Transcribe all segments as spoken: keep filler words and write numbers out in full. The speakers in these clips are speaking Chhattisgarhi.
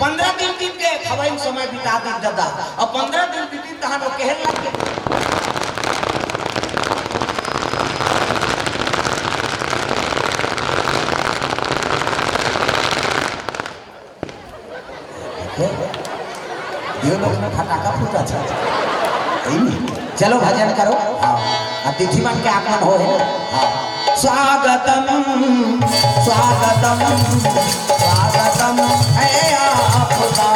पंद्रह दिन बीत गे, खवई में समय बिता दे ददा। अब पंद्रह दिन बीतिस तहान वो कहे लग गे। दियो लोग में फटाका फूटा था। यही नहीं। चलो भजन करो। हाँ। अतिथि मन के आगमन हो है। हाँ। स्वागतम, स्वागतम, स्वागतम है आपका।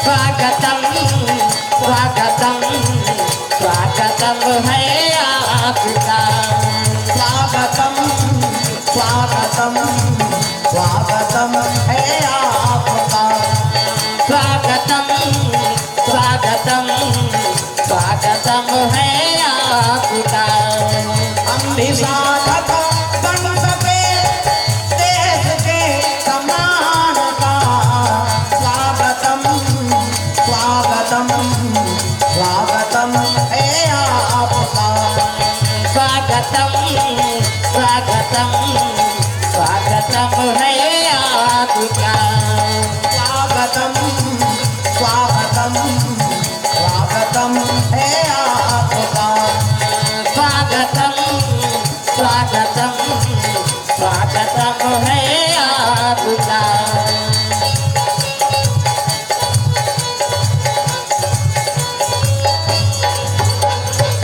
स्वागतम, स्वागतम, स्वागतम है आपका। स्वागतम, स्वागतम, स्वागतम है आपका। स्वागतम, स्वागतम, स्वागतम है आपका। हम भी साधक बन सके देश के सम्मान का। स्वागतम, स्वागतम, स्वागतम है आपका। स्वागतम, स्वागतम, स्वागतम है आपका। स्वागतम, स्वागतम, स्वागतम है आपका। स्वागतम, स्वागतम, स्वागतम है आपका।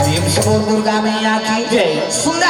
प्रेम से बोल दुर्गा मैया की जय। सुंदर।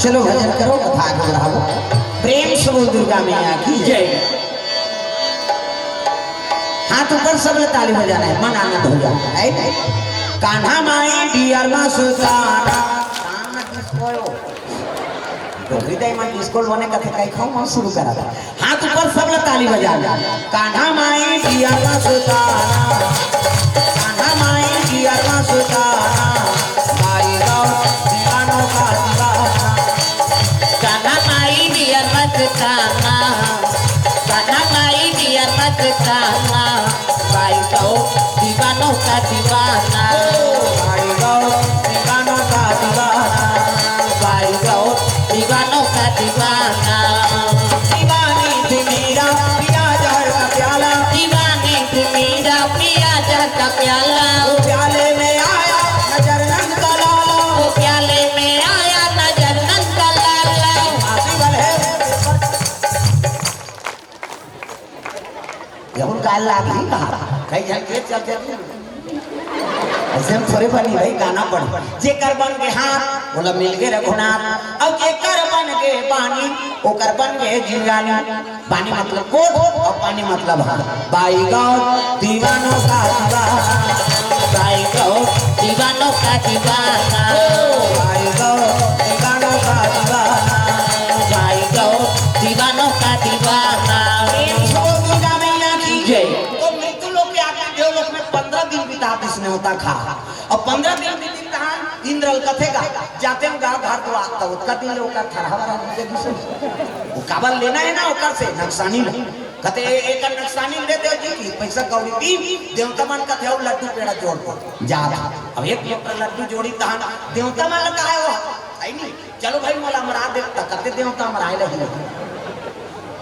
चलो भजन करो, कथा आगे बढ़ाओ। प्रेम से बोल दुर्गा मैया की जय। हाथ ऊपर, सब ताली बजाना है, मन आनंद हो जाता है। कान्हा माई डियर मस्ताना। डोकरी दाई मन डिस्को लोने कथे कई खाऊं, हम शुरू करा था। हाथ ऊपर, सब ला ताली बजा। कान्हा माई डियर मस्ताना, कान्हा माई डियर मस्ताना, माई गौ दीवानों का दीवाना। कान्हा माई डियर मस्ताना, कान्हा माई डियर मस्ताना, भाई गौ दीवानों का दीवाना। भाई गौ दीवानों का दीवाना। भाई गौ दीवानों का दीवाना। दीवानी थी मीरा, पिया जहर का प्याला। दीवानी थी मीरा, पिया जहर का प्याला। वो प्याले में आया नजर नंद का लाला। वो प्याले में आया नजर नंद का लाला। आंसू भर है। ये उनका लागी कहा, कई झन के चल चल। ऐसे हम थोड़े बनी भाई, गाना पढ़। जेकर बन के हाथ, बोला मिल के रघुनाथ। अब जेकर बन के बानी, ओकर बन के जिंगानी। बानी मतलब कोट और पानी मतलब हाथ। बाई गौ दीवानों का दीवाना। बाई गौ दीवानों का दीवाना। बाई गौ दीवानों का दीवाना। बाई गौ दीवानों का दीवाना। प्रेम से बोल दुर्गा मैया की जय। तो मृत्यु लोक के आदमी देवलोक में पंद्रह दिन बिता इसने होता खा। और पंद्रह दिन बीतिस तहान इंद्र ल कथे गा, जाते हम गा घर दुआ, त ओतका दिन ले ओकर थरहा वरहा दे दिस। वो काबर लेना है ना ओकर से, नक्सानी ले। कथे, "ए-, एकर नक्सानी दे दे जी, कि पैसा कौड़ी दी।" देवता मन कथे, "अउ लड्डू पेड़ा जोड़ दे।" जात। अब एक लोटा लड्डू जोड़ी तहान, देवता मन ल कहा है वो, है नहीं? चलो भाई, मोला मरा दे, त कथे देवता मराए लगी।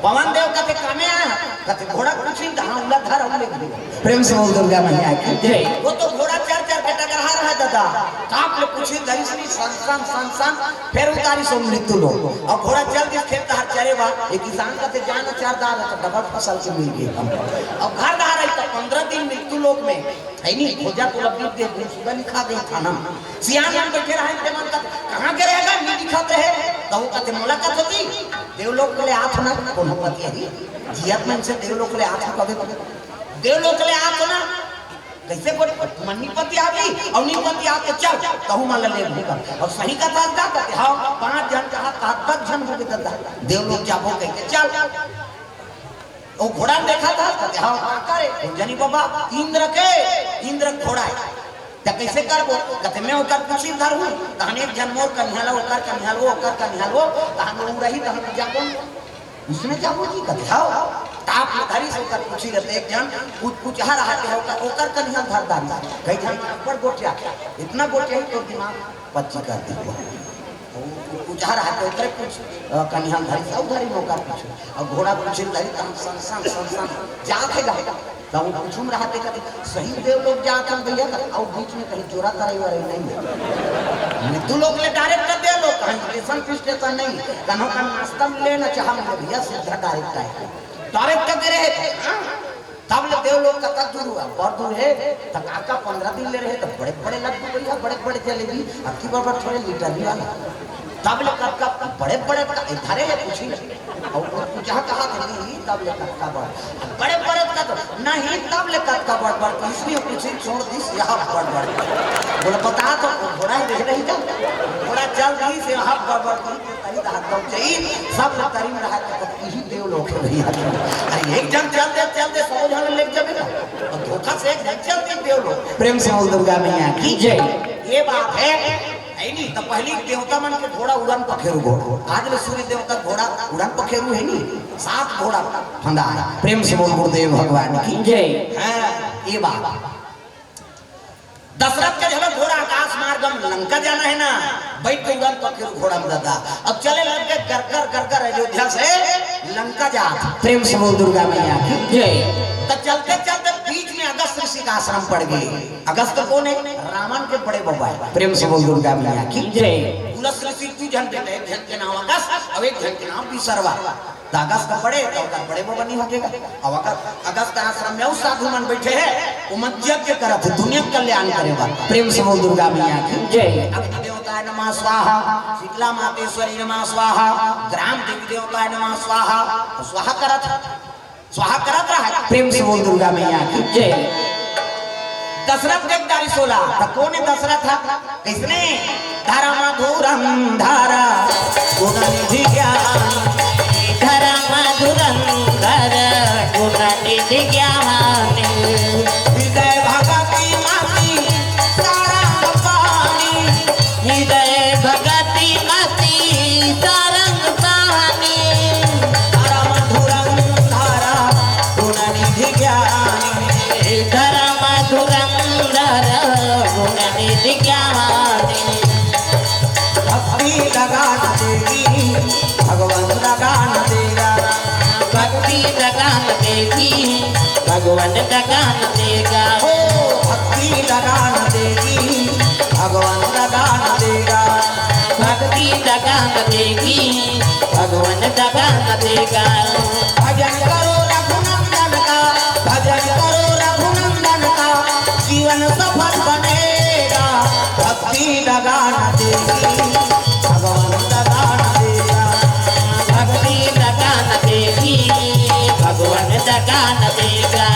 पवन देव कथे, "कामे आया?" कथे, "घोड़ा कुछ नहीं, कहाँ उला धर, हम ले गए।" प्रेम से बोल दुर्गा मैया की जय। वो तो घोड़ा चढ़ चढ़ के टकराहा रहा, ददा, कांप ले पूछी दरिस नी, सन सन सन सन, फेर उतारिस ओ मृत्यु लोक। अउ घोड़ा चल दिस खेत डहर चरे बर। ए किसान कथे, "जा न चर दार, त डबल फसल के मिल गे हम।" अउ घर डहर आई त पंद्रह दिन मृत्यु लोक में, है नी, खोजा तो लब्बी दे, गुमशुदा लिखा दे थाना में। सियान मन बइठे रहय, ते मन कथे, "कहाँ गे रहे गा, नी दिखत रहे?" त ओ कथे, "मोला कथे जी, देवलोक ले आत हो ना, कोनो पति अही, जियत मन से देवलोक ले आत हो कबे, देवलोक ले आत हो ना।" कइसे गोठ-, तुमन नी पतियाबे, अउ नी पतियाबे त चल, तहूं मन ला लेगहूं का। अउ सही कथा का कथे, "हव, पांच झन कहा, कहा दस झन होगे ददा, देवलोक जाबो कहिके, चल।" ओ घोड़ा ल देखत हस, कथे, "हव, काकर ए?" "ओ जनी बबा, इंद्र के, इंद्र के घोड़ा ए।" "त कइसे करबो?" कथे, "मैं ओकर पूछी ल धरहूं, तहन एक झन मोर कनिहा ल, ओकर कनिहा ल, ओकर कनिहा ल, तहन ओ रही, तहन जाबो।" "उसने क्या बोली?" कथे, "हव।" ताप में धरिस ओकर पूछी ल, त एक झन कुचकुचहा रहत हे, ओकर, ओकर कनिहा ल धर डारिस। कई झन अब्बड़ गोठिया, इतना गोठिया ही तोर दिमाग पच्ची कर दी। कुचकुचहा रहत हे, ओकरे पूछ, अ, कनिहा ल धरिस, अउ धरिस ओकर पूछी। अउ घोड़ा पूछी ल धरिस, त हम सन सन, सन सन जात हे गा। त ओ पूछू में रहत हे, कथे, "सही देवलोक जात हन भइया।" कथे, "अउ बीच में कहीं चोरा तरई वरई नहीं हे? मृत्यु लोक ले direct देवलोक, कहीं स्टेशन फिर स्टेशन नहीं, कन्हो का नाश्ता मिले न चाह मिले भइया, सीधा direct आए, direct दे रहे थे।" हाँ? तब ले देवलोक कतक दूर हुआ, बड़ दूर हे। त काका पंद्रह दिन ले रहे, त बड़े बड़े लड्डू भइया, बड़े बड़े जलेबी, अबकी बार बार थोड़े लीटर वाला। तब ले कतका बड़े बड़े का, ए, धरे हे पूछी। अउ ओ पूछा कहा थे, "नहीं, तब ले कतका बड़?" बड़े बड़े का तो, "नहीं, तब ले कतका बड़ बड़?" इसलिए पूछी, छोड़ दिस, यहाँ बड़ बड़। बोले, "बता तो, घोड़ा ही देख रही था, घोड़ा चल दिस, यहाँ बड़ बड़।" तरी रहत गौ चाहिए, सब ल तरी में रहत, कब इही देवलोक हे भइया। अरे एक झन चल दे, चल दे, सौ झन ले जबे ना। अउ धोखा से एक झन चल दे देवलोक। प्रेम से बोल दुर्गा मैया की जय। ए बात हे, हे नी? त पहिली देवता मन के घोड़ा उड़न पखेरू घोड़ा। आज ले सूर्य देवता घोड़ा उड़न पखेरू हे नी? सात घोड़ा फंदा हे। प्रेम से बोल गुरुदेव भगवान की जय। हाँ, ए बात। दशरथ के घलो घोड़ा आकाश मार्ग म लंका जाना हे ना, बइठ के उड़न पखेरू घोड़ा म ददा। अब चले लग गे गरगर गरगर अयोध्या से लंका जात। प्रेम से बोल दुर्गा मैया की जय। त चलते चलते बीच में अगस्त ऋषि का आश्रम पड़ गे। अगस्त कोन हे? रावण के बड़े बबा हे। प्रेम से बोल दुर्गा मैया की जय। पुलस ऋषि दू झन बेटा, एक झन के नाम अगस्त अउ एक झन के नाम विसर्वा। त अगस्त बड़े, त ओकर बड़े बबा नी होगे गा। अउ अगर अगस्त आश्रम में अउ साधु मन बइठे हे, ओमन यज्ञ करत हे, दुनिया के कल्याण करे बर। प्रेम से बोल दुर्गा मैया की जय। अग्नि देवताय नमः स्वाहा, शीतला मातेश्वरी नमः स्वाहा, ग्राम देवी देवताय नमः स्वाहा, स्वाहा करत हे, स्वाहा करत रहय। प्रेम से बोल दुर्गा मैया की जय। दशरथ देख डारिस ओला, त कोन हे दशरथ ह? कइसने? धर्म धुरंधर गुण निधि ज्ञान। धर्म धुरंधर गुण निधि ज्ञान। हृदय भगति मति सारंग पानी। हृदय भगति मति सारंग पानी। धर्म धुरंधर गुण निधि ज्ञानी। धर्म धुरंधर गुण निधि ज्ञानी। भक्ति लगान देगी, भगवान लगान देगा। भक्ति लगान देगी, भगवान लगान देगा। ओ भक्ति लगान देगी, भगवान लगान देगा। भक्ति लगान देगी, भगवान लगान देगा। भजन करो रघुनंदन का, भजन करो रघुनंदन का, जीवन सफल बनेगा। भक्ति लगान देगी, भगवान लगान देगा। भक्ति लगान देगी, भगवान लगान देगा।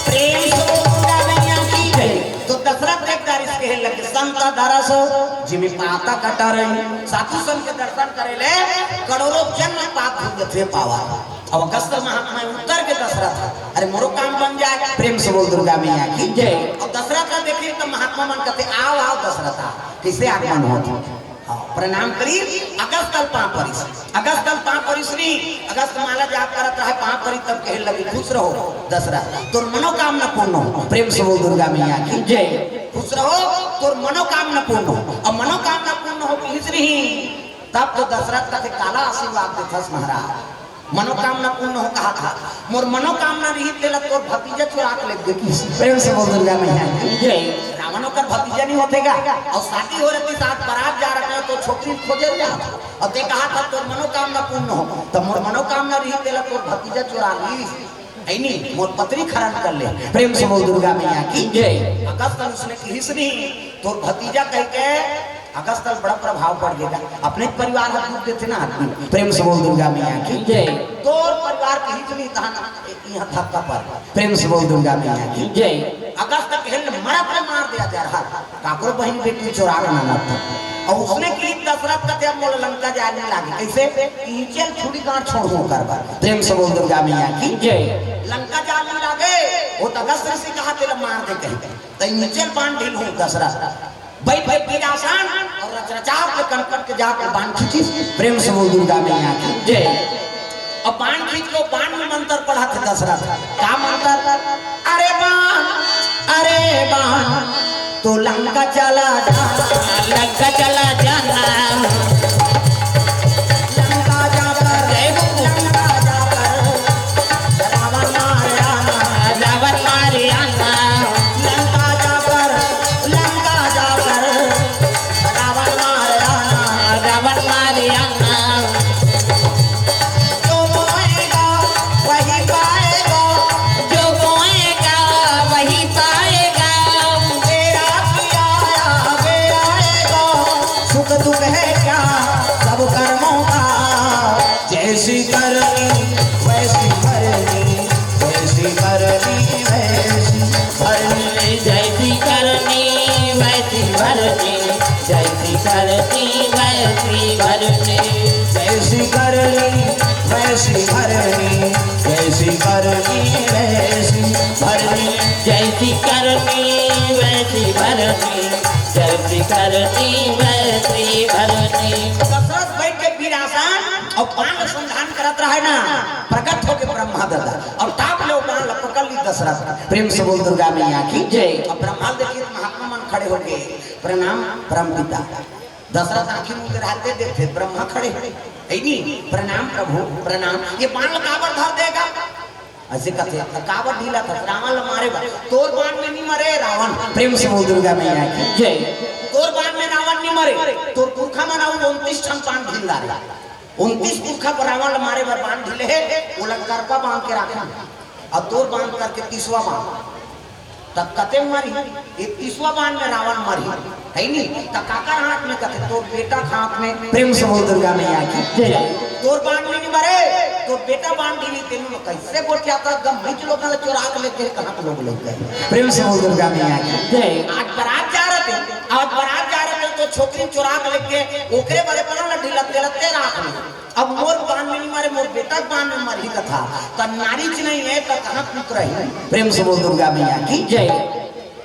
प्रेम से बोल दुर्गा मैया की जय। तो दशरथ देख डारिस, कहे लगे, संत दरस जिमि पातक टरई। साधु संत के दर्शन करे ले करोड़ों जन्म पाप धुल जथे पावा। अब अगस्त महात्मा उतर के दशरथ, अरे मोरो काम बन जाय। प्रेम से बोल दुर्गा मैया की जय। अब दशरथ ला देखे त महात्मा मन कथे, "आव, आव दशरथ, आव।" कइसे आगमन होत हे? हाँ, प्रणाम करी, अगस्त ल पाँव परिस। अगस्त ल पाँव परिस नी, अगस्त माला जाप करत रहय, पाँव परिस तब कहे लगी, "खुश रहो दशरथ, तोर मनोकामना पूर्ण हो।" प्रेम से बोल दुर्गा मैया की जय। "खुश रहो, तोर मनोकामना पूर्ण हो।" अब मनोकामना पूर्ण हो, किहिस नहीं, तब तो दशरथ कथे, "काला आशीर्वाद देथस महाराज, मनोकामना पूर्ण हो कहा था, मोर मनोकामना रही तेला तोर भतीजा चुरा के ले गे।" प्रेम से बोल दुर्गा मैया की। जय। रावण ओकर भतीजा नहीं होथे गा, अउ शादी हो रही साथ बारात जा रहे हैं तो छोकरी खोजे जा, अउ ते कहा था तोर मनोकामना पूर्ण हो, तो मोर मनोकामना रही तेला तोर भतीजा चुरा ली। ऐनी मोर पत्रिक हरण कर ले। प्रेम से बोल दुर्गा मैया की। जय। अगस्त उसने किहिस नहीं, तोर भतीजा कह के अगस्त बड़ा प्रभाव पड़ गया। अपने परिवार हर दुख देथे ना आदमी। प्रेम से बोल दुर्गा मैया की। जय। तोर परिवार किहिस नहीं तहां यहाँ धक्का पर। प्रेम से बोल दुर्गा मैया की। जय। अगस्त कहे मरत ले मार दिया जा रहा। काकरो बहन बेटी चोरा के ना मरता। अउ उसने किहिस दशरथ कथे अब मोला लंका जाए नहीं लागे। कैसे? इचल छुरी गांठ छोड़ हो कर बार। प्रेम से बोल दुर्गा मैया की। जय। लंका जाए नहीं लागे, वो तो अगस्त ऋषि कहा तेला मार दे कहीं। तो इचल बांध ढील हो दशरथ। बैठ के पीरासन अउ रचरचाव के कनपट के जाके बांध खींचिस। प्रेम से बोल दुर्गा मैया की। जय। अउ बांध खींच के बांध में मंत्र पढ़त हे दशरथ। का मंत्र? अरे बाण, अरे बाण, तू लंका चला जा। लंका चला जाना। लंका जाकर, जय हो। लंका जाकर रावण मार आना। रावण मार आना। लंका जाकर, लंका जाकर रावण मार आना। रावण मार आना। जो बोएगा वही पाएगा। जो बोएगा वही पाएगा। मेरा किया आया, मेरा आएगा। सुख दुख है क्या सब कर्मों का। जैसी करनी वैसी भरनी, जैसी करनी वैसी भरनी। जैसी करनी वैसी भरनी, जैसी करनी वैसी भरनी। जैसी करनी वैसी भरनी, जैसी करनी वैसी भरनी। जैसी करनी वैसी भरनी, जैसी करनी वैसी भरनी। दशरथ बैठ के पीरासन अउ बाण संधान करत रहे ना, प्रकट होके ब्रह्मा दादा अउ टाप ले बाण ल पकड़ ली दशरथ। प्रेम से बोल दुर्गा मैया की। जय। अउ ब्रह्मा देखिए महात्मा मन खड़े हो गए, प्रणाम परम पिता। दशरथ आंखी मुंह के रहते देखते ब्रह्मा खड़े, "ऐ नी, प्रणाम प्रभु, प्रणाम, ये बाण ल काबर धर देगा?" ऐसे कथे, "त काबर ढीला था? रावण ल मारे बर।" "तोर बाण में नहीं मरे रावण।" प्रेम से बोल दुर्गा मैया की। जय। "तोर बाण में रावण नहीं मरे, तोर पुरखा मन अउ उनतीस ठन बाण ढील डारे।" उनतीस पुरखा पर रावण ल मारे बर बाण ढीले हे, ओला करपा बांध के राखे। अब तोर बांध करके तीसवा बांध। त कते मारी? ये तीसवा बांध में रावण मारी। है नी? त काकर हाथ में कथे? तोर बेटा के हाथ में। प्रेम से बोल दुर्गा मैया की। जय। तोर बांध में नहीं मरे, तोर बेटा बांध ढीली तेनू में कैसे गोठिया था? गम मैं लोग चोरा के लेके कहां के लोग लेके गए? प्रेम से बोल दुर्गा मैया की। जय। आज बारात जा रहे थे, आज बारात जा रहे थे तो छोकरी चोरा के लेके ओकरे बड़े बांध ढीला तेलते रात में। अब मोर बांध में नहीं मारे, मोर बेटा के बांध में मारही कथा। त नारी च नहीं है, त कहां पुत्र है? प्रेम से बोल दुर्गा मैया की। जय।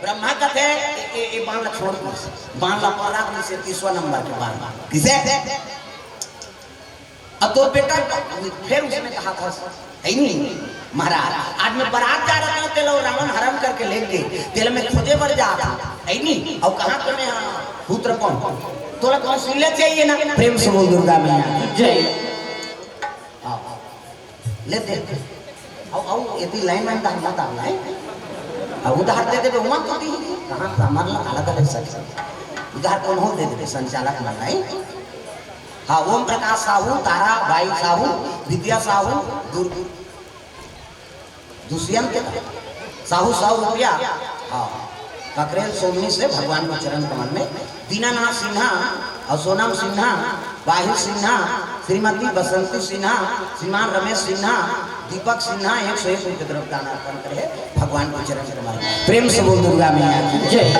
ब्रह्मा कथे, "ए, ए, ए बांध ला छोड़ दे।" बांध ला पकड़ा के से तीसवा नंबर के बांध। किसे? अब तो बेटा, फिर उसने कहा था, "है नहीं, महाराज, आज मैं बारात जा रहा हूं, तेला रावण हरण करके ले गए, तेला मैं खोजे बर जा रहा हूं, है नहीं, अउ कहां पे मैं, हां, पुत्र कौन? तोला कौशल्या चाहिए ना?" प्रेम से बोल दुर्गा मैया की। जय। आओ, ले दे। आओ, आओ, एती लाइन में उधार मत आओ, लाइन। अब उधार दे देबे, उमा तो दी। कहां से हमार ला अलग अलग सच। उधार कौन हो दे देबे, संचालक मन लाई। हां, ओम प्रकाश साहू, तारा बाई साहू, विद्या साहू, दुर्ग, दुष्यंत साहू, सौ रुपया। हां, ककरेल सोमनी से भगवान के चरण कमल में। दीनानाथ सिन्हा अउ सोनम सिन्हा, बाहिर सिन्हा, श्रीमती बसंती सिन्हा, श्रीमान रमेश सिन्हा, दीपक सिन्हा, एक सौ एक रुपये द्रव्य दान अर्पण करे हे भगवान के चरण कमल में। प्रेम से बोल दुर्गा मैया की जय।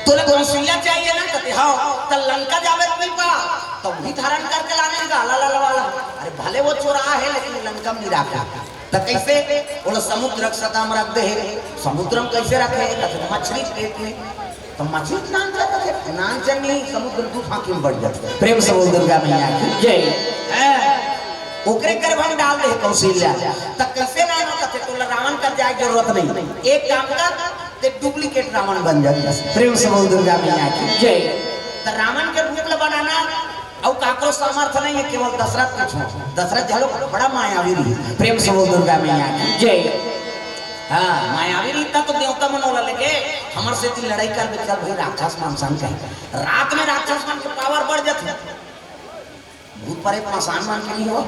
तोला कौशल्या चाहिए ना? कथे, "हां।" त लंका जावे त नहीं पा, त वही धारण करके लाने का, ला, ला, ला, ला। अरे, भले वो चोरा है, लेकिन लंका में नहीं रखा। त कैसे? बोला, "समुद्र के सतह में रख दे हे।" समुद्र में कैसे रखे? कथे, "मछली के पेट में।" त मछली के नाम क्या रखे? नाम चल नहीं, समुद्र दू फांकी में बढ़ जाते। प्रेम से बोल दुर्गा मैया की जय। हैं? ओकरे गर्भ में डाल दे कौशल्या। त कैसे ना हो? कथे, "तोला रावण कर जाए जरूरत नहीं, एक काम कर, ते डुप्लीकेट रावण बन जाए।" प्रेम से बोल दुर्गा मैया की जय। त रावण के रूप ल बनाना अउ काकरो सामर्थ नहीं है, केवल दशरथ के छोड़। दशरथ घलो बड़ा मायावी रहिस। प्रेम से बोल दुर्गा मैया की जय। हाँ, मायावी रहिस त देवता मन ओला लेके हमर सेती लड़ाई करबे, चल भाई राक्षस मन संग कहे। रात में राक्षस मन के पावर बढ़ जाथे। भूत प्रेत मसान मन के नहीं हो,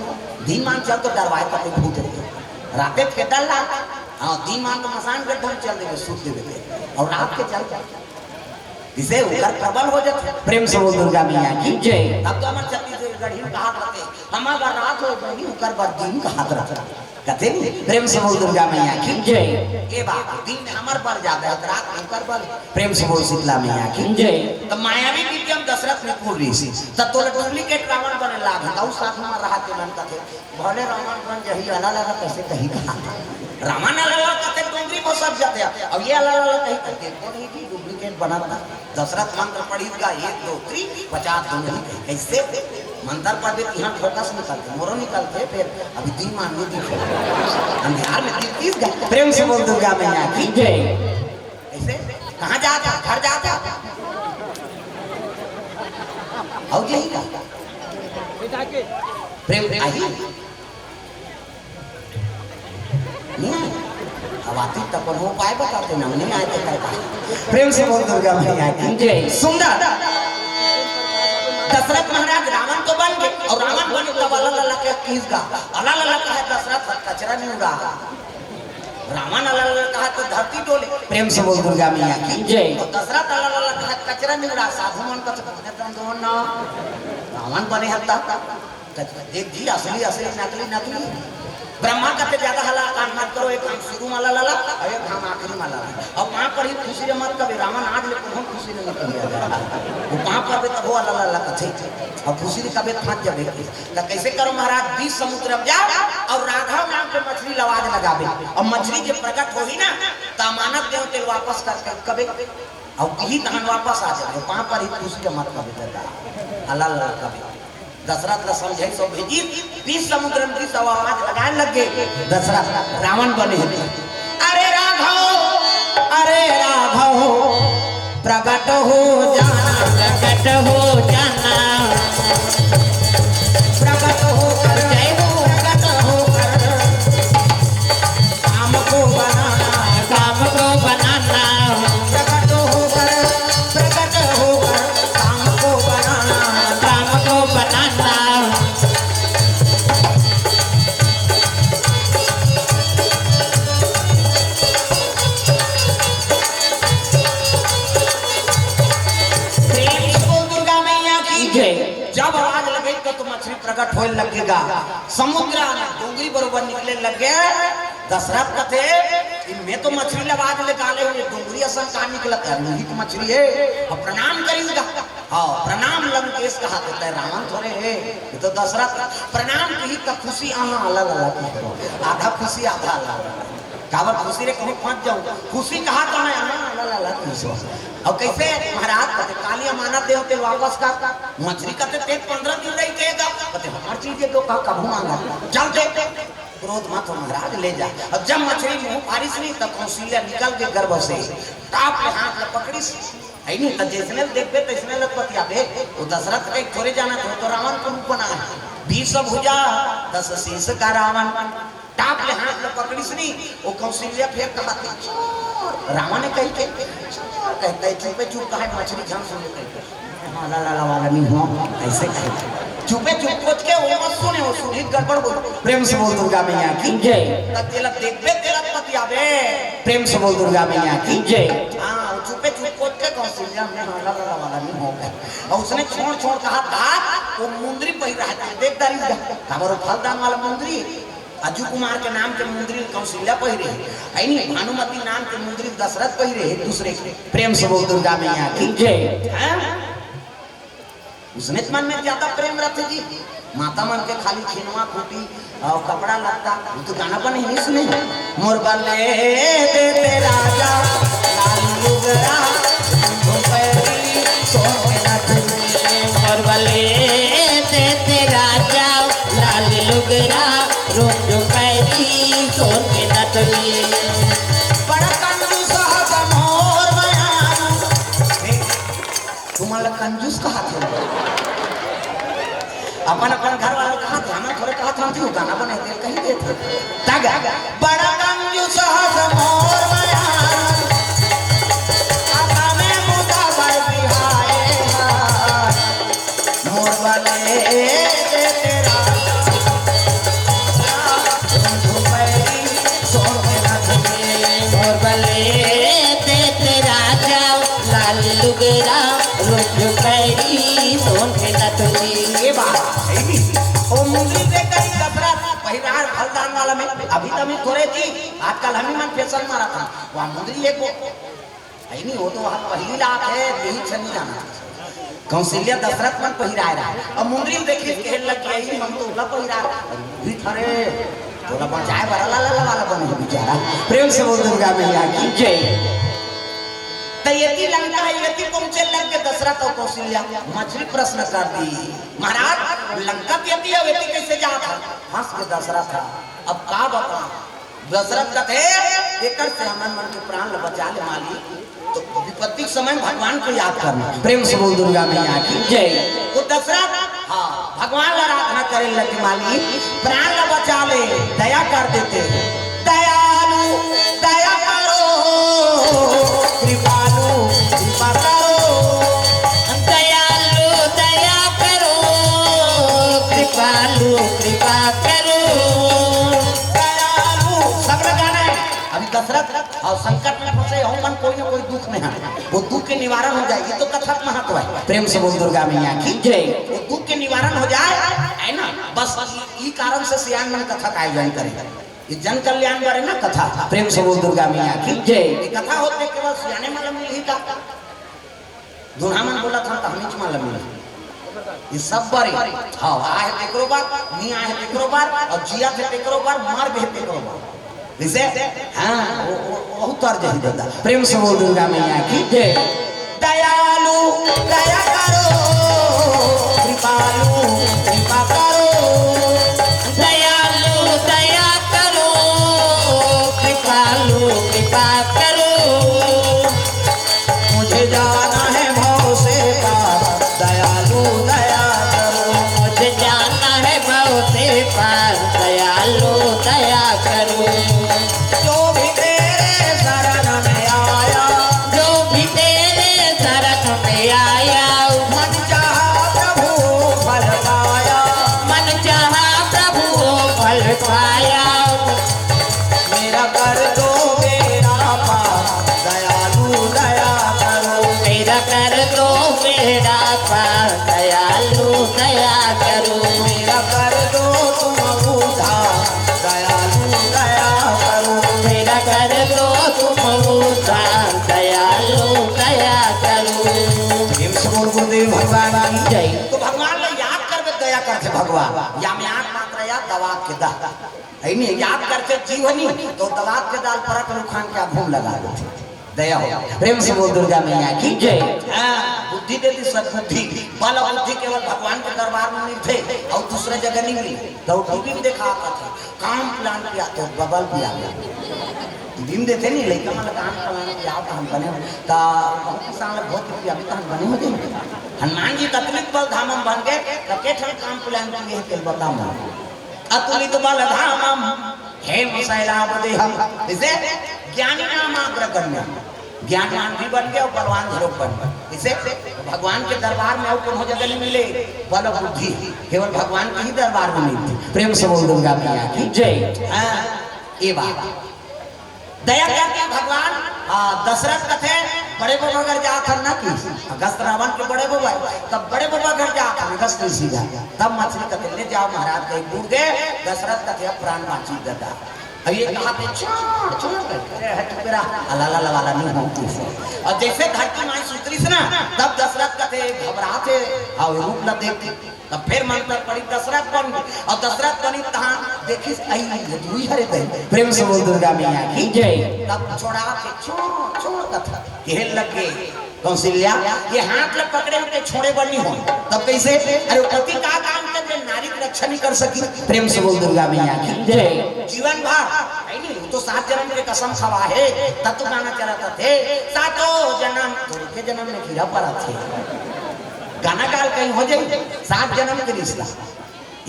दिन मान चल तो डरवाए तो कोई भूत रहे। राते के डर ला, हाँ, दिन मान तो मसान के ढंग चल देबे, सूत देबे ते। अउ रात के चल, जिसे उकर प्रबल हो जाथे। प्रेम से बोल दुर्गा मैया की जय। तब तो हमर छत्तीसगढ़ी में कहात रहथे, "हमर बर रात हो बहिनी, उकर बर दिन" कहात रहथे। कथे नहीं? प्रेम से बोल दुर्गा मैया की जय। ए बाबा, दिन में हमर बर जादा हे, रात में उकर बर। प्रेम से बोल शीतला मैया की जय। त मायावी विद्या में दशरथ निपुण रहिस, त तोला डुप्लीकेट रावण बने लागही, त उ साधु मन रहा तेमन कथे, "भले रावण बन जही, अलाला ला कइसे कही कहा।" रावण अलाला कथे, डोंगरी में सब जाथे, अब ये अलाला ला कही कथे, "कोन ही जी डुप्लीकेट बनत ना।" दशरथ मंत्र पढ़िस गा, एक, दो, तीन, पचास, दो नहीं कही। कइसे? मंत्र पढ़बे तिहाँ फोकस निकलथे, मोरो निकलथे, फेर अभी दिन मान नहीं दिखे। अंधियार में तीस, तीस घंटे। प्रेम से बोल दुर्गा मैया की जय। कइसे? कहाँ जात हे? घर जात हे? अउ यही का? प्रेम आही? नहीं। अब आती त कोनो उपाय बताते ना, नहीं आए तो काय बात। प्रेम से बोल दुर्गा मैया की जय। सुंदर। दशरथ महाराज रावण तो बन गे अउ रावण बने तब अलाला ला कहिस गा। अलाला ला कहे दशरथ कचरा नहीं उड़ा। रावण अलाला ला कहे त धरती डोले। प्रेम से बोल दुर्गा मैया की जय। अउ दशरथ अलाला ला कहे कचरा नहीं उड़ा। साधु मन कथे, "बने तो दो ना।" रावण बने हत्ता। त देख जी, असली, असली, नकली, नकली। ब्रह्मा कथे जादा हलाकान मत करो, एक घाम शुरू में अलाला ला, अउ एक घाम आखिरी में अलाला ला। अउ पाँव परही खुशी ले मत कबे, रावण आज ले कोनो खुशी ले मत कबे। वो पाँव परबे तभो अलाला ला कथे। अउ खुशी ले कबे त फंस जाबे। त कइसे करो महाराज, बीच समुद्र में जा अउ राघव नाम के मछली ल आवाज लगाबे। अउ मछली जे प्रकट होही ना, त अमानत देंव तेला वापस करके कबे। अउ किही तहन वापस आ जाबे। पाँव परही खुशी ले मत कबे दादा। अलाला ला कबे। दशरथ ला समझाइस अउ भेजिस, बीच समुद्र में गिस अउ आवाज लगाए लग गे। दशरथ रावण बने हे। अरे राघव, अरे राघव, प्रकट हो जाना, प्रकट हो जाना। प्रकट होकर, जय हो। प्रकट होकर काम को बनाना, काम को बनाना। प्रकट होकर, प्रकट होकर काम को बनाना, काम को बनाना। प्रेम से बोल दुर्गा मैया की जय। जब आवाज लगे तो, तो मछली प्रकट होए लगेगा, समुद्र डोंगरी बरोबर निकले लगे। दशरथ कथे, "मैं तो मछली ल आवाज ले काले हूँ, ये डोंगरी असन का निकलत हे, लोहित मछली हे।" अउ प्रणाम करिस गा। हाँ, प्रणाम लंकेश कहा देता है, रावण थोड़े हे, ये तो दशरथ। प्रणाम किही त खुशी, आहा, अलाला ला की करो। आधा खुशी, आधा अलाला ला। काबर खुशी रे, कहूँ फंस जाऊँ। खुशी कहा तो है, आहा, अलाला ला की सो। अउ कइसे महाराज कथे, काली अमानत देंव तेला वापस कर। मछली कथे, "ते पंद्रह दिन रही के गा।" कथे, "हमर चीज हे तो का कभू मांगा, चल दे।" क्रोध मत हो महाराज, ले जा। अब जब मछली मुंह फारिस नहीं, तब कौशल्या निकल के गर्भ से टाप के हाथ ल पकड़िस। है नहीं, त जइसने ल देखबे, तइसने ल बतियाबे। वो दशरथ कहे थोड़े जाना, तो, तो रावण के रूप बना है। बीस भुजा, दस शीश का रावण। टाप ले हाथ ल पकड़िस नहीं, वो कौशल्या फेर कहा, "चोर।" रावण ने कही के, "चोर," कहता है, चुपे चुप कहा, "मछली झन सुने," कहता है। हाँ, ला, ला, ला, वाला नहीं हो, ऐसे कहे। चुपे चुप कोच के वो मत सुने, वो सुनी त गड़बड़ बोल। प्रेम से बोल दुर्गा मैया की जय। त तेला देखबे, तेला बतियाबे। प्रेम से बोल दुर्गा मैया की जय। हाँ, वो चुपे चुप कोच के कौशल्या में, हाँ, ला, ला, ला, वाला नहीं हो गया। अउ उसने छोड़, छोड़ कहा, कहा, वो मुंदरी पहिरा है, देख दारी जा। हमारो फलदान वाला मुंदरी, अजू कुमार के नाम के मुंदरी कौशल्या पहिरे हे, है नी? भानुमति नाम के मुंदरी दशरथ पहिरे हे, दूसरे के। प्रेम से बोल दुर्गा मैया की जय। हैं? उसने मन में ज्यादा प्रेम रथे जी। माता मन के खाली खिनवा खूटी अउ कपड़ा लत्ता, वो तो गाना बने ही सुने। मोर बले देते राजा लाल लुगरा, झुमपैरी सोने नथुनी। मोर बले देते राजा लाल लुगरा, रोज पैदी सोन के नथनी। बड़ा कंजूस हस मोर मयारू। तुमन ल कंजूस कहाथे। अपन अपन घर वाला कहाथे, हमन थोरे कहाथे, हम तो गाना बने तेल कहीं देथे। तग बड़ा कंजूस हस मोर मयान, आशा में मुदा बर बिहाए हा। मोर बले दे तेरा रुख पैरी सोन के नथनी। मोर बले दे तेरा जाओ लाल लुगरा रुख पैरी सोन के नथनी। ये बात सही भी। ओ मुंदरी दे करी कपड़ा पहिरार फलदान वाला में अभी तमी थोरे जी आजकल हमी मन फैशन मारा था। वहाँ मुंदरी एक वो है नहीं, वो तो वहाँ पहली लात है, यही छनी जाना। कौशल्या दशरथ मन पहिराए रहा। अब मुंदरी देखिस कहे लग गया, "ई मन तो उला पहिरा रहा। भी थरे, तोला बचाए बर ला, ला, ला वाला बने बेचारा।" प्रेम से बोल दुर्गा मैया की जय। त यति लंका, यति पहुंचे लग के दशरथ और कौशल्या मछली प्रश्न कर दी, "महाराज, लंका के यति है, यति कैसे जात है?" हंस के दशरथ है, "अब का बता?" दशरथ कथे, "एकर से हमन मन के प्राण ल बचा ले मालिक।" तो विपत्ति के समय भगवान को याद करना। प्रेम से बोल दुर्गा मैया की जय। वो दशरथ, हाँ, भगवान ल आराधना करे लगे, "मालिक, प्राण ल बचा ले, दया कर देते।" दयालु, दया करो, कृपालु, कृपा करो। दयालु, दया करो, कृपालु, कृपा करो। दयालु, सब लोग गाना है। अभी दशरथ और संकट में फंसे हो मन, कोई ना कोई दुख में है, वो दुख के निवारण हो जाए, ये तो कथा का महत्व है। प्रेम से बोल दुर्गा मैया की जय। वो दुख के निवारण हो जाए, है ना, बस ई कारण से सियान मन कथा का आयोजन करे। ये जन कल्याण बारे ना कथा। प्रेम से बोल दुर्गा मैया की जय। ये कथा होते केवल सियाने मन मिलही का? दूल्हा मन बोला था, तो हमीच मन मिलही। ये सब बारे। हाँ, आहे तेकरो बार, नी आहे तेकरो बार, और जिया थे तेकरो बार, मर भी तेकरो बार। जैसे, हाँ, वो, वो, वो उतर जाही दादा। प्रेम से बोल दुर्गा मैया की जय। दयालु, दया करो, कृपालु, कृपा करो। दयालु, दया करो, कृपालु, कृपा करो। मुझे जाना है भव से पार, दयालु दया करो। मुझे जाना है भव से पार, दयालु दया करो। जो भी तेरे शरण में आया, जो भी तेरे शरण में आया, मन चाहा प्रभु फल पाया। मन चाहा प्रभु फल पाया। मेरा कर दो बेड़ा पार, दयालु दया करो। मेरा कर दो बेड़ा पार, दयालु दया करो। मेरा कर दो तुम उद्धार, दयालु दया करो। मेरा कर दो तुम उद्धार, दयालु दया करो। प्रेम से बोल गुरुदेव भगवान की जय। तो भगवान ला याद करबे, दया करथे भगवान। या में आंख मात्र या दवा के दा। है नहीं, याद करथे जीवनी, तो दवा के दाल परत रुखान के घूम लगा देथे। दया हो। प्रेम से बोल दुर्गा मैया की जय। हाँ, बुद्धि दे दी सद्बुद्धि। बल बुद्धि केवल भगवान के दरबार में मिलथे, और दूसरा जगह नहीं मिले। तो टीवी में देखा आता था, काम प्लान किया तो बबल भी आ गया। टीवी में देथे नहीं, लइका मन काम प्लान किया तो हम बने हो। ता बहुत किसान लोग बहुत रुपया भी तो हम बने हो जाए। हनुमान जी कतलिक बल धाम हम बन गए, तो के ठन काम प्लान किए तेल बता मन। अतुलित बल धामम हेम शैलाभ देहम। इसे ज्ञानी नाम अग्रगण्य, ज्ञानवान भी बन गए और बलवान घरों बन गए। इसे भगवान के दरबार में और कोनो जगह नहीं मिले बल बुद्धि, केवल भगवान के ही दरबार में मिलती। प्रेम से बोल दुर्गा मैया की जय। हाँ, ये बात। दया करके भगवान, आ, दशरथ कथे, बड़े बाबा घर जात हन ना कि अगस्त रावण के बड़े बाबा, तब बड़े बाबा घर जात हन अगस्त ऋषि घर, तब मछली कथे, "ले जाओ महाराज, कहीं दूर दे।" दशरथ कथे, "अब प्राण बांची दादा।" अब ये कहा थे, "छोड़, छोड़," करके, "अरे हट मेरा, अलाला लवाला नहीं हो तू।" और जैसे धरती माई सुतरी से ना, तब दशरथ कथे, घबरा थे, और रूप न देख तब फिर मंत्र पड़ी, दशरथ बन गए। और दशरथ बनी तहां देखिस, "आई, ये दुई हरे दे।" प्रेम से बोल दुर्गा मैया की जय। तब छोड़ा के छोड़, छोड़ कथा। कहे लगे कौशल्या, ये हाथ ल पकड़े होते छोड़े बर नहीं हो। तब कैसे? अरे पति का काम कर दे, नारी की रक्षा नहीं कर सकी। प्रेम से बोल दुर्गा मैया की जय। जीवन भर, है नहीं, वो तो सात जन्म के कसम खवा है, तब तो गाना चलाता थे, "सातों जन्म, तो के जन्म में गिरा पड़ा थे।" गाना गाल कहीं हो जाई, सात जन्म के रिश्ता।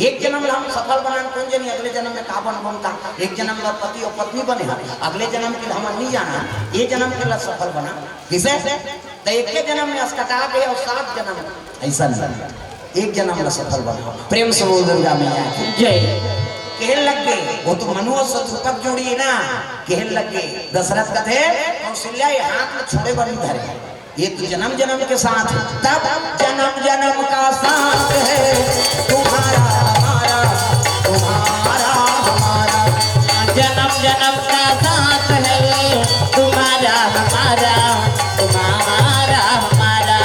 एक जन्म ला हम सफल बनान, कोन जनी अगले जन्म में का बनबो का। एक जन्म बर पति अउ पत्नी बने हन, अगले जन्म के ला हमन नहीं जाना, ये जन्म के ला सफल बना। किसे? त एक जन्म में असकटा के अउ सात जन्म, ऐसा नहीं, एक जन्म ला सफल बना। प्रेम से बोल दुर्गा मैया की जय। कहे लग गे, वो तो मनु अउ शतरूपा के जोड़ी है ना, कहे लग गे। दशरथ कथे, कौशल्या ये हाथ में छोड़े बर नहीं धरे, ये तो जन्म जन्म के साथ है। तब जन्म जन्म का साथ है तुम्हारा हमारा, तुम्हारा हमारा। जन्म जन्म का साथ है तुम्हारा हमारा, तुम्हारा हमारा।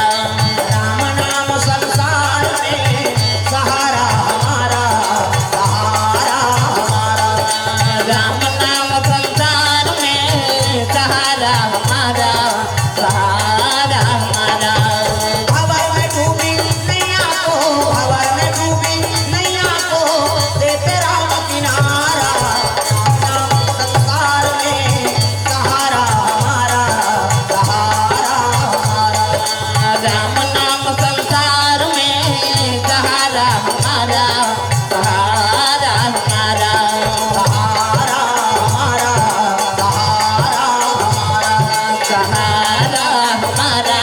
राम नाम संसार में सहारा हमारा, सहारा हमारा। राम नाम संसार में सहारा हमारा, सहारा हमारा। भंवर में डूबी नैया को, भंवर में डूबी नैया को, दे तेरा किनारा। राम नाम संसार में सहारा हमारा, सहारा हमारा। राम नाम संसार में सहारा हमारा, सहारा हमारा। सहारा हमारा, सहारा हमारा। सहारा हमारा,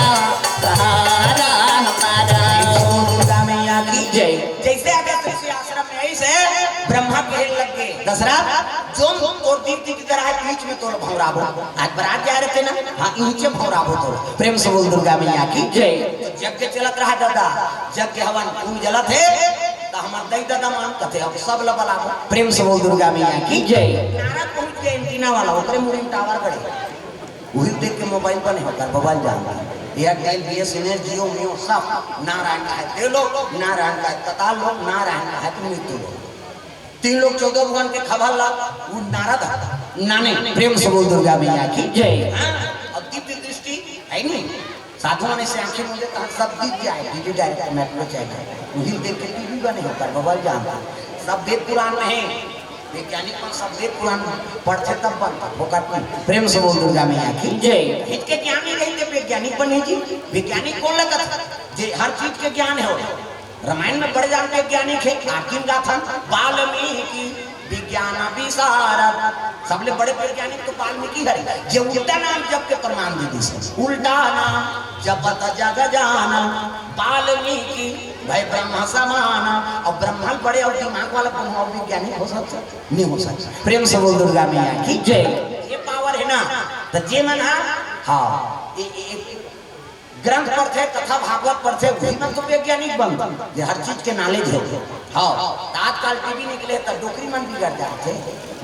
सहारा हमारा। दुर्गा मैया की जय। जैसे आगे तुलसी आश्रम में, ऐसे ब्रह्मा कहे लग गे, दशरथ, जो तोर दीदी की तरह है, बीच में तोर भंवराबो। आज बरात जा रहे थे ना, हाँ, इहिंचे भंवराबो तोर। प्रेम से बोल दुर्गा मैया की जय। तो यज्ञ चलत रहा दादा, यज्ञ हवन खूब जलत है, तो हमार दई दादा मान कथे, अब सब ला बलाबो। प्रेम से बोल दुर्गा मैया की जय। नारद पहुंच गए एंटीना वाला, ओकरे मुड़ी में टावर गड़े। उही देख के मोबाइल बने हो कर बबल जान। एयरटेल, बीएसएनएल, जियो, मियो सब नारायण का है। ते लोग नारायण का है, कताल लोग नारायण का है, तुम मृत्यु लोग। तीन लोग चौदह भगवान के खबर ला, वो नारद है। नाने प्रेम से बोल दुर्गा मैया की जय। हाँ, और दिव्य दृष्टि है नहीं। साधु मन से आंखें मूंदे तहाँ सब दिख जाए, डीडी डायरेक्ट मेट्रो चैनल। उही देख के टीवी बने हो कर बबल जान। सब वेद पुराण में है। वैज्ञानिक मन सब वेद पुराण पढ़थे तब बनथे, फोकट नहीं। प्रेम से बोल दुर्गा मैया की जय। हित के ज्ञानी रही ते वैज्ञानिक बने जी। वैज्ञानिक कोन लगत? जे हर चीज के ज्ञान है। रामायण में बड़े जान वैज्ञानिक है, आकिन गाथन, वाल्मीकि विज्ञान विशारद। सबले बड़े वैज्ञानिक तो वाल्मीकि हरे, जे उल्टा नाम जप के प्रमाण दे दिस। उल्टा नाम जपत जग जान, वाल्मीकि भए ब्रह्म समान। अब ब्रह्मा बड़े और दिमाग वाला कोनो और वैज्ञानिक हो सकता? नहीं हो सकता। प्रेम से बोल दुर्गा मैया की जय। ये पावर है ना, तो जे मन हा, हाँ, ए, ए, ए, ग्रंथ पढ़थे, कथा भागवत पढ़थे, वही मन तो वैज्ञानिक बनथे, जे हर चीज के नॉलेज हो। हाँ, तो आजकल टीवी निकले तो डोकरी मन बिगड़ जाथे,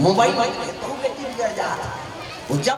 मोबाइल निकले तो बेटी बिगड़ जाथे। वो जब